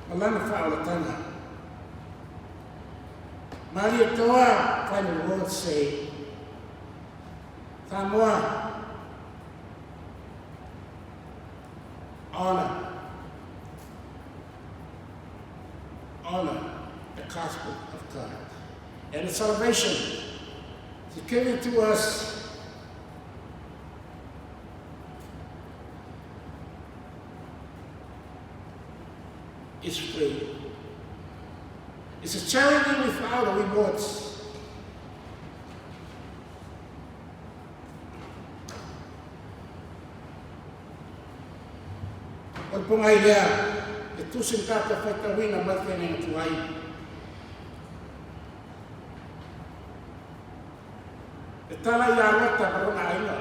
ma Lana faaolataga. Malietoa, final words say, Samoa, honor, honor the gospel of God and the salvation He given to us is free. It's a charity without rewards. O le pogai lea, e tusi le tatou faitauina mai le feagaiga tuai. E tala ia Lota ma lona aiga.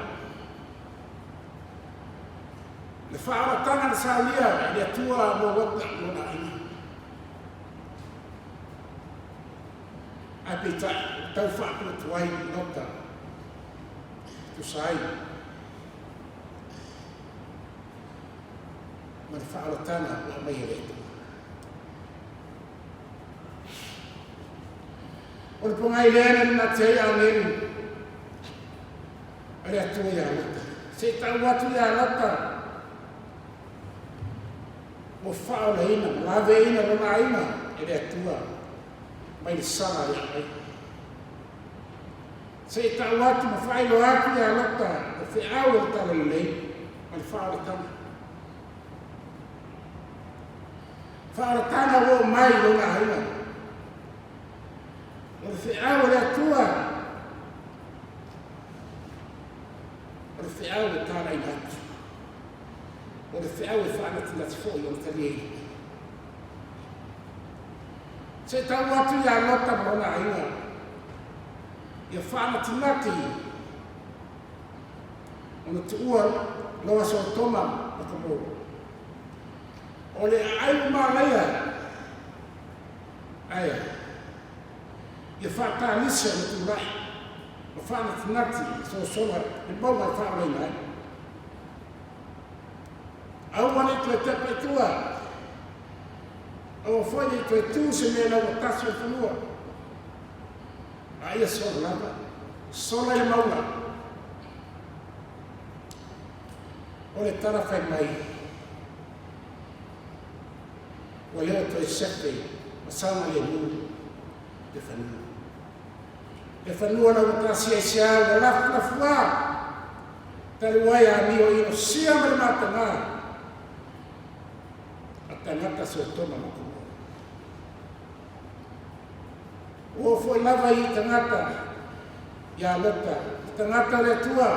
Le faaolataga na saunia e le Atua mo Lota ma lona aiga. Ae peitai, ua tau faatuatuai Lota e tusa ai ma le faaolataga ua aumai e le Atua. O le pogai lea na nanati ai agelu a le Atua ia Lota. Se i tau atu ia Lota, ua faaolaina ma laveina lona aiga e le Atua mai le sala ia ai. Se i tau atu ma faailoa atu ia Lota le feau o le talalelei ma le faaolataga. Faaolataga ua oo mai i lona aiga. O le feau a le Atua, o le feau e talaina atu. O le feau e faanatinati foi ona taliaina. Se i tau atu ia Lota ma lona aiga, ia faanatinati ona tuua loa Sotoma ma Komoro. O le aai ua malaia, ae ia faatalise ona tulai ma faanatinati e sosola le mauga e faaolaina ai. Aua ne i toe tepa i tua, aua foi ne i toe tu se mea laugatasi o le fanua, a ia sola lava, sola i le mauga. O le tala fai mai, ua le o toe sefe ma saogalemu le fanua. Le fanua na ua taasiaisia ua lafulafuā, talu ai amio inosia ma le matagā a tagata Sotoma ma Komora. Ua oo foi lava i tagata ia Lota, le tagata o le Atua,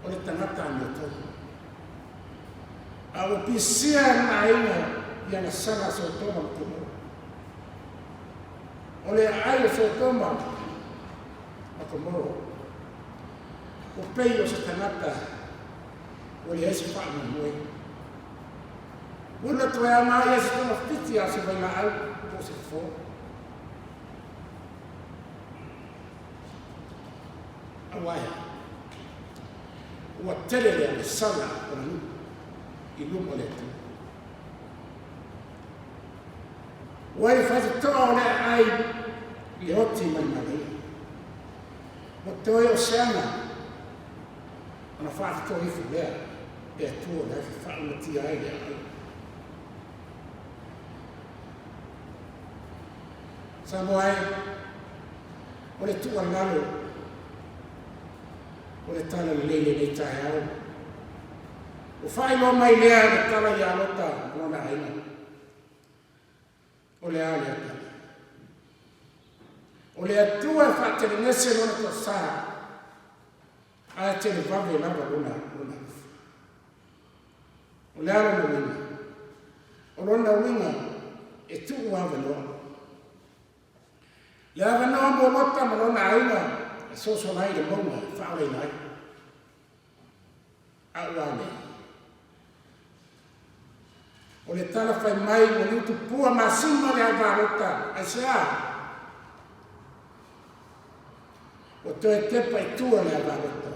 o le tagata amiotonu. A ua pisia lona aiga i ana sala a Sotoma ma Komora. O le aai o Sotoma ma Komoro, ua pei o se tagata ua leai se faamoemoe. Ua na toe aoga ai se togafiti a o se vailaau po o se fofo. Aua e a? Ua tele le agasala o le nuu i luma o le Atua. Ua i faitotoa o le aai le oti ma le malaia. Ua toe o se aga ona faatoto ifo lea e Atua o le afi faaumatia ai le aai. Samoa e, o le tuualalo o le talalelei i lenei taeao. Ua faailoa mai lea le tala ia Lota ma lona aiga. O le a lea tala? O le Atua e faatelegese lona toasa, ae televave lava lona alofa. O le a lona uiga? O lona uiga, e tuu avanoa. Le avanoa mo Lota ma lona aiga e sosola ai i le mauga e faaolaina ai. A ua a nei? O le tala fai mai ua liutupua masima le ava a Lota, aisea? Ua toe tepa i tua le ava a Lota,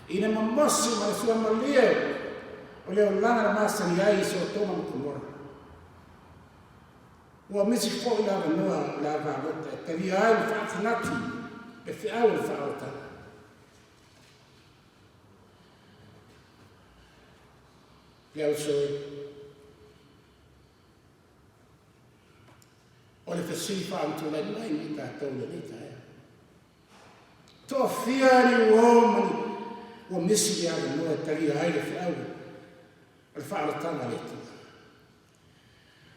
i le mamosi ma le suamalie o le olaga na masani ai i Sotoma ma Komora. Ua misi foi le avanoa o le ava a Lota e talia ai ma faatinati le feau o le faaolataga. Le auso e, o le fesili faamatulai mai mo i tatou i lenei taeao. Toafia ni uo ma ni ua misi le avanoa e talia ai le feau o le faaolataga a le Atua.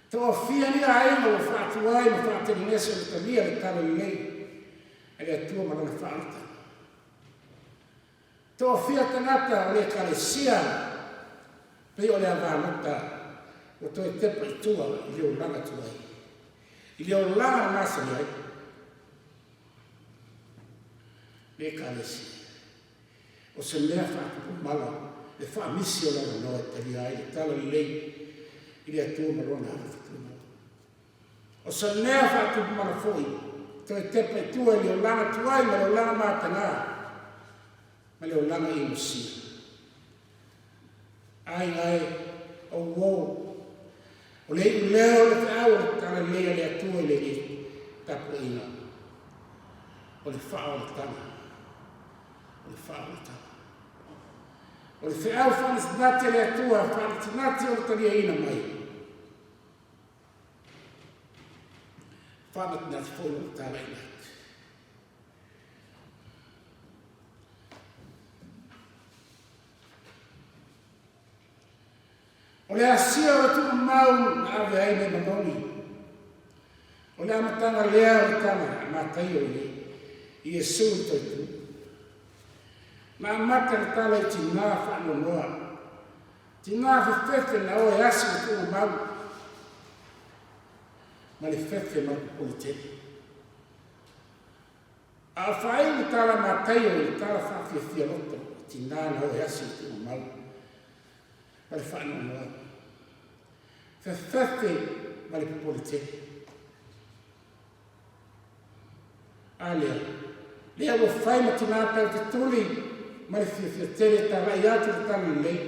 Toafia ni aiga ua faatuai ma faatelegese ona talia le tala lelei a le Atua ma lana faaolataga. Toafia tagata o le Ekalesia pei o le ava Lota ua toe tepa i tua i le olaga tuai, i le olaga na masani ai le Ekalesia. O se mea faatupu mala le faamisi o le avanoa e talia ai le tala lelei i le Atua ma Lona alofa tumau. O se mea faatupu mala foi, toe tepa i tua i le olaga tuai ma le olaga mataga ma le olaga inosia. Aiga e, o uo, o le iu lea o le feau o le talalelei a le Atua i lenei tapuaiga, o le faaolataga, o le faaolataga. O le feau faanatinati a le Atua, faanatinati o le taliaina mai. Faanatinati foi lona talaiina atu. O le asia o le tuumau na ave ai le manogi. O le amataga lea o le tala a Mataio i Iesu i le toetū. Na amata le tala i tinā faanoanoa, tinā fefefe na o e asi le tuumau ma le fefe ma le popole tele. A o faaiu le tala a Mataio i le tala faafiafia loto i tinā na o e asi le tuumau ma le faanoanoa, fefefe ma le popole tele. A lea, lea ua fai ma tinā tau tetuli ma le fiafia tele e talai atu le tala lelei.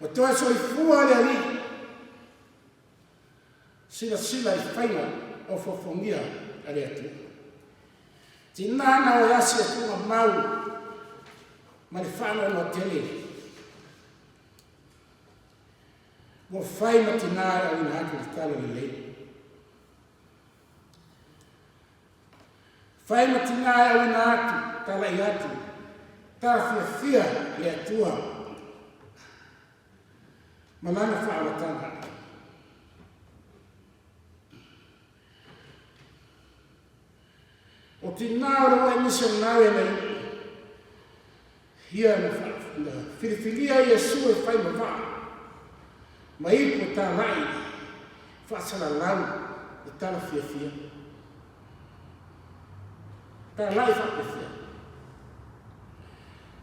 Ua toe soifua le Alii. Silasila i faiga ofoofogia a le Atua. Tinā na o e asi e tuuga mau ma le faanoanoa tele. Ua fai ma tinā e auina atu le tala lelei. Fai ma tinā e auina atu, talai atu, tala fiafia a le Atua ma lana faaolataga. O tinā o le ua misionare na ia na filifilia Iesu e fai ma vaa, ma ipu e tāla'i, faasalalau le tala fiafia. Tāla'i faapefea.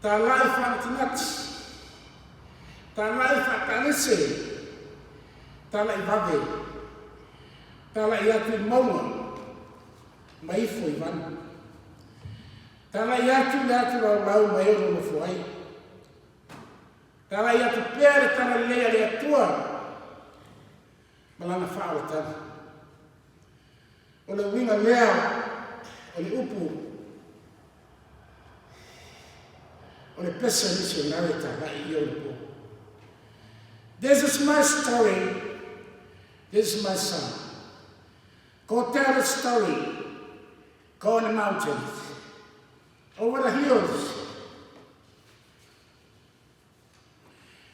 Tāla'i faanatinati. Tāla'i faataalese. Tāla'i vave. Tāla'i atu i mauga ma ifo i vanu. Talai atu le atu laulau ma e nonofo ai. Talai atu pea le talalelei a le Atua ma lana faaolataga. O le uiga lea o le upu o le pese misionare talai i ona po. This is my story. This is my song. Go tell the story. Go in the mountains, over the hills,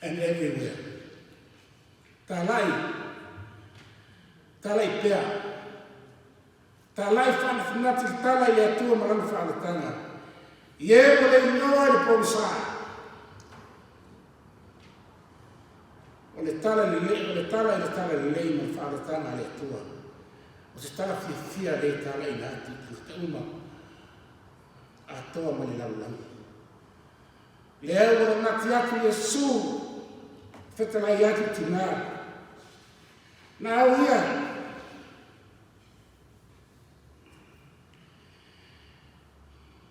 and everywhere. Talai, talai pea. Talai whaanatinati le tala i le Atua ma lana whaalatanga. I e ua le iloa i le pogisa. O le tala lelei, o le tala i le tala lelei ma le faaolataga a le Atua. O se tala fiafia lea e talaina atu i tagata uma atoa ma le lalolagi. Lea ua nanati atu Iesu, fetalai atu i tinā. Na au ia,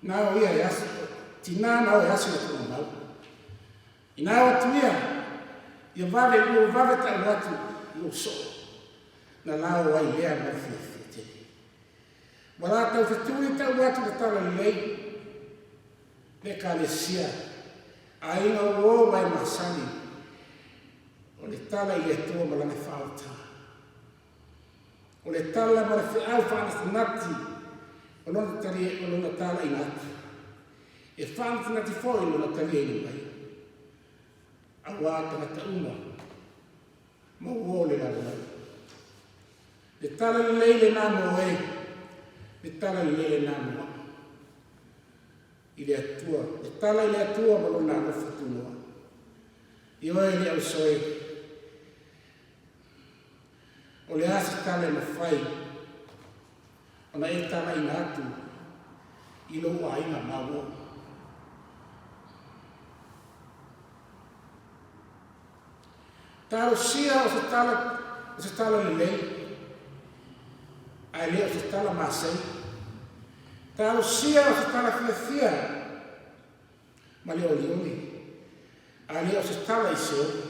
na au ia e asi, tinā na au e asi le tuugamau. Ina o atu ia, ia vave ua vave ta'u atu i lou so'o, na lao ai lea ma le fiafia tele. Ua latou fetuli ta'u atu le tala lelei, le Ekalesia, aiga uo ma e masani, o le tala i le Atua ma Lana faaolataga. O le tala ma le feau faanatinati o lona tali, o lona talaiga atu. E faanatinati foi lona taliaina mai, auā tagata uma ma uo o le lalolagi. Le tala lelei lenā mo e, le tala lelei lenā mo a'u. I le Atua, le tala i le Atua ma lona alofa tunoa. Ioe le auso e. O le a se tala e mafai ona e talaina atu i lou aiga mauo? Talosia o se tala, o se tala lelei, ae le o se tala masei. Talosia o se tala fiafia ma le olioli, ae le o se tala i se oli.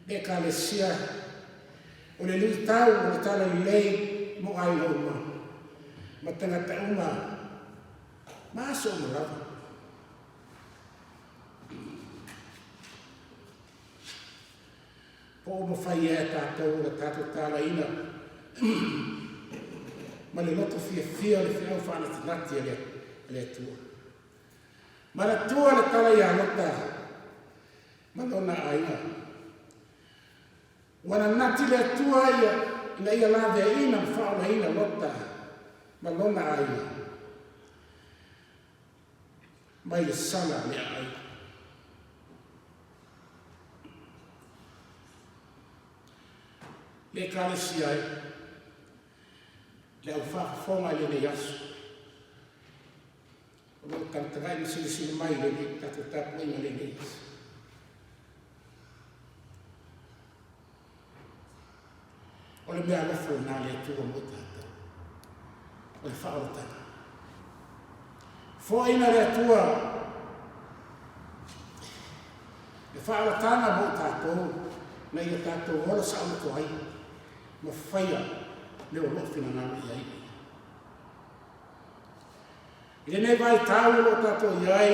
Le Ekalesia, o le luitau o le tala lelei mo aiga uma, ma tagata uma, ma aso uma lava. Po o mafai ea e tatou ona tatou talaina ma le loto fiafia o le feau faanatinati a le Atua. Manatua le tala ia Lota ma lona aiga. Ua nanati le Atua ia ina ia laveaiina ma faaolaina Lota ma lona aiga mai le sala a le aai. Le Ekalesia e, le au faafofoga i lenei aso, O lo o tagatagai ma silasila mai i lenei tatou tapuaiga i lenei aso. O le mea alofa lena a le Atua mo tatou. O le faaolataga. Foaiina le Atua le faaolataga mo tatou na ia tatou ola saoloto ai ma faia mea o lo o finagalo i ai. I lenei vaitau o lo o tatou i ai,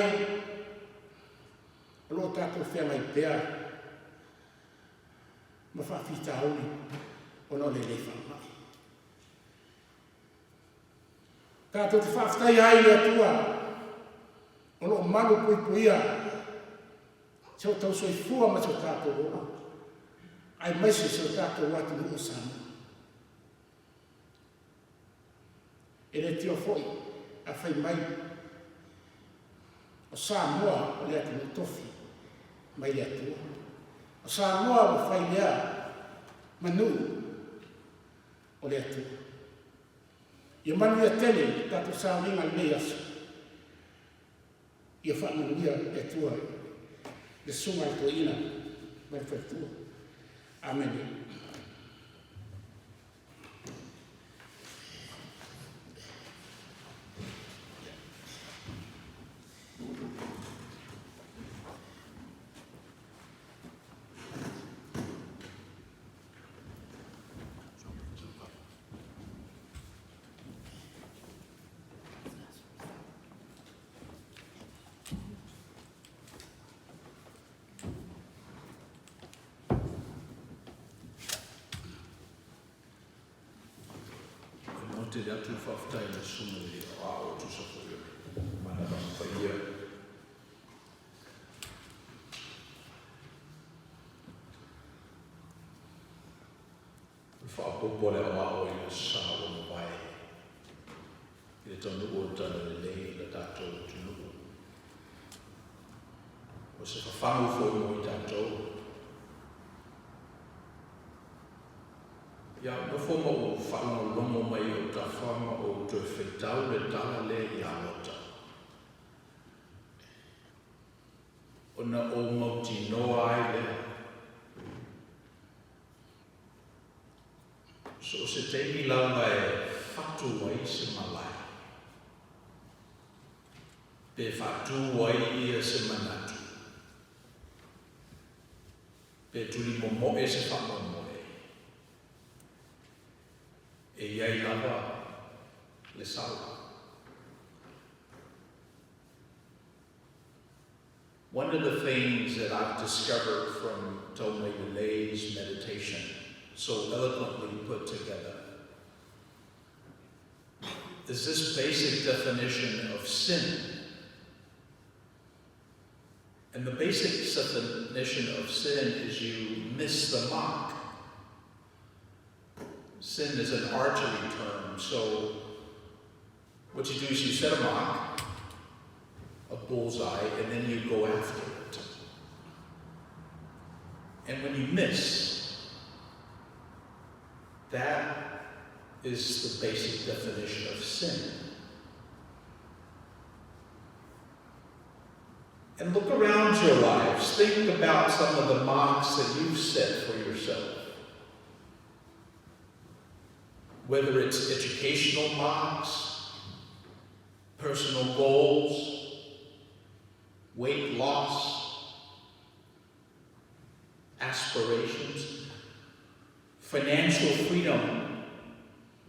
o lo o tatou feagai pea ma faafitauli ona o lenei faamai. Tatou te faafetaia ai i le Atua o lo o malu puipuia si o tau soifua ma si o tatou ola, aemaise si o tatou atunuu o Samoa. E le tio foi a fai mai o Samoa o le atunuu tofi mai le Atua. O Samoa ua fai lea ma nuu o le Atua. Ia manuia tele le tatou sauniga i lenei aso. Ia faamanuia le Atua i le Susuga a le Toeaina ma le faletua. Amene. E momoli tele atu le faafetai i le Susuga i le Aoao e tusa foi o le Manavana Paia. O le faaopoopo a le Aoao i le Aso Sa ua mavae i le taunuu o le Talalelei i le tatou atunuu. O se fafagu foi mo i tatou. Ia, nofo ma ou faalogologo mai i ou tafa ma ou toe faitau le tala lea iā Lota. Ona ou mautinoa ai lea, so o se taimi lava e fatu ai se malae, pe faatū ai ia se manatu, Pe tuli momoe se faamoemoe, e i ai lava le sala. One of the things that I've discovered from Taumailelei's meditation, so eloquently put together, is this basic definition of sin. And the basic definition of sin is you miss the mark. Sin is an archery term, so what you do is you set a mark, a bullseye, and then you go after it. And when you miss, that is the basic definition of sin. And look around your lives. Think about some of the marks that you've set for yourself. Whether it's educational marks, personal goals, weight loss, aspirations, financial freedom,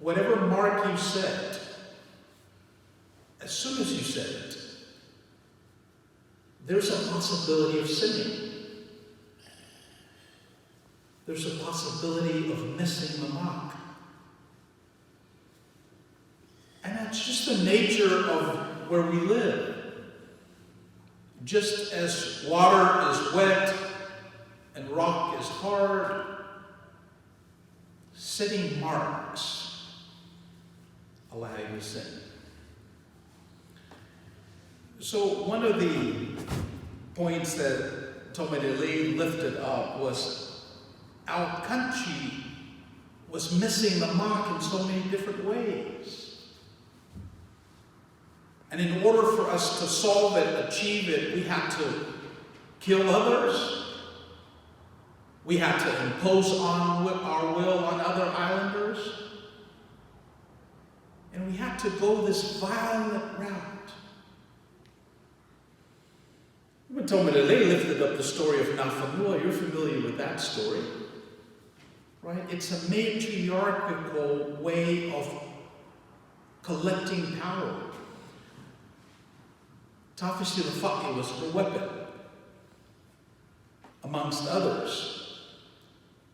whatever mark you set, as soon as you set it, there's a possibility of sinning. There's a possibility of missing the mark. And that's just the nature of where we live. Just as water is wet and rock is hard, setting marks allow you to sin. So one of the points that Taumailelei lifted up was our country was missing the mark in so many different ways. And in order for us to solve it, achieve it, we had to kill others. We had to impose on our will on other islanders. And we had to go this violent route. When Taumailelei lifted up the story of Nafanua, you're familiar with that story, right? It's a matriarchal way of collecting power. Tafesilafa'i was her weapon, amongst others.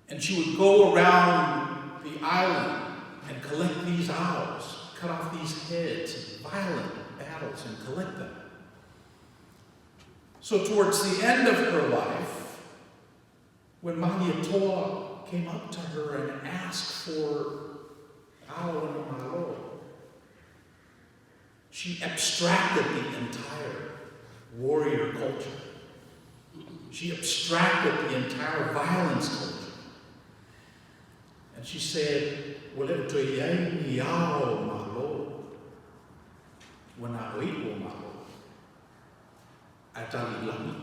And she would go around the island and collect these owls, cut off these heads in violent battles and collect them. So towards the end of her life, when Malietoa came up to her and asked for ao and malo, she abstracted the entire warrior culture. She abstracted the entire violence culture. And she said, Ua le o toe i ai ni ao malo, ua na o i'u o malo, ae tali lagi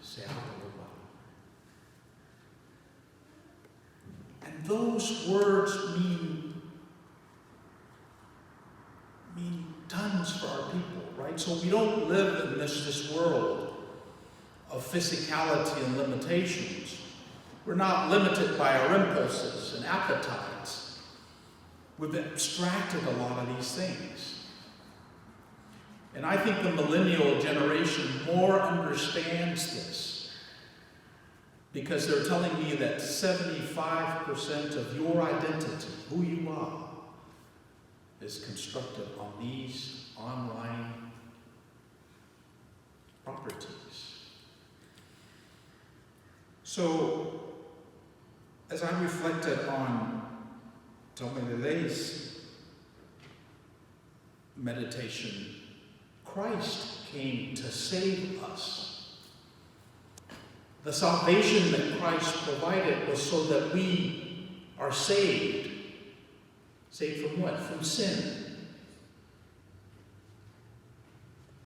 se ao o malo. And those words mean tons for our people, right? So we don't live in this world of physicality and limitations. We're not limited by our impulses and appetites. We've abstracted a lot of these things. And I think the millennial generation more understands this because they're telling me that 75% of your identity, who you are, is constructed on these online properties. So, as I reflected on Taumailelei's meditation, Christ came to save us. The salvation that Christ provided was so that we are saved. Saved from what? From sin.